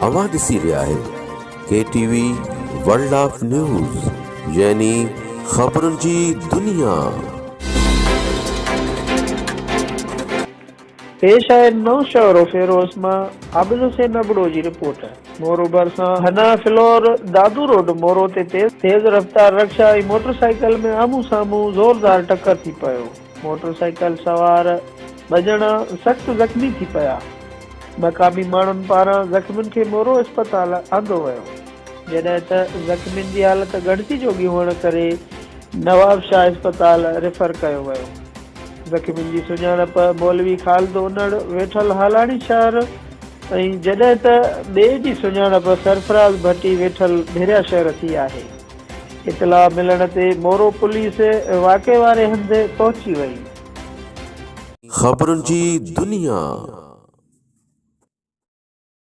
اوهان ڏسي رهيا آهيو K T V world of news يعني خبرن جي دنيا. پيش آهي نوشهروفيروز مان عابد حسين ابڙو جي رپورٽ. مورو ڀرسان حنا فلور دادو روڊ مورو تي تيز رفتار رڪشا ۽ موٽر سائيڪل ۾ آمهون سامهون زوردار ٽڪر ٿي پيو. موٽر سائيڪل سوار ٻه ڄڻا سخت زخمي ٿي پيا. مقامي ماڻهن پاران زخمين کي مورو اسپتال آندو ويو. جڏهن ته زخمين جي حالت ڳڻتي جوڳي هئڻ ڪري نوابشاهه اسپتال ريفر ڪيو ويو. زخمين جي سڃاڻپ مولوي خالد انڙ ويٺل هالاڻي شهر ۽ جڏهن ته ٻئي جي سڃاڻپ سرفراز ڀٽي ويٺل ڀيريا شهر ٿي آهي. اطلاع ملڻ تي مورو پوليس واقعي واري هنڌ پهچي وئي. خبرن جي دنيا.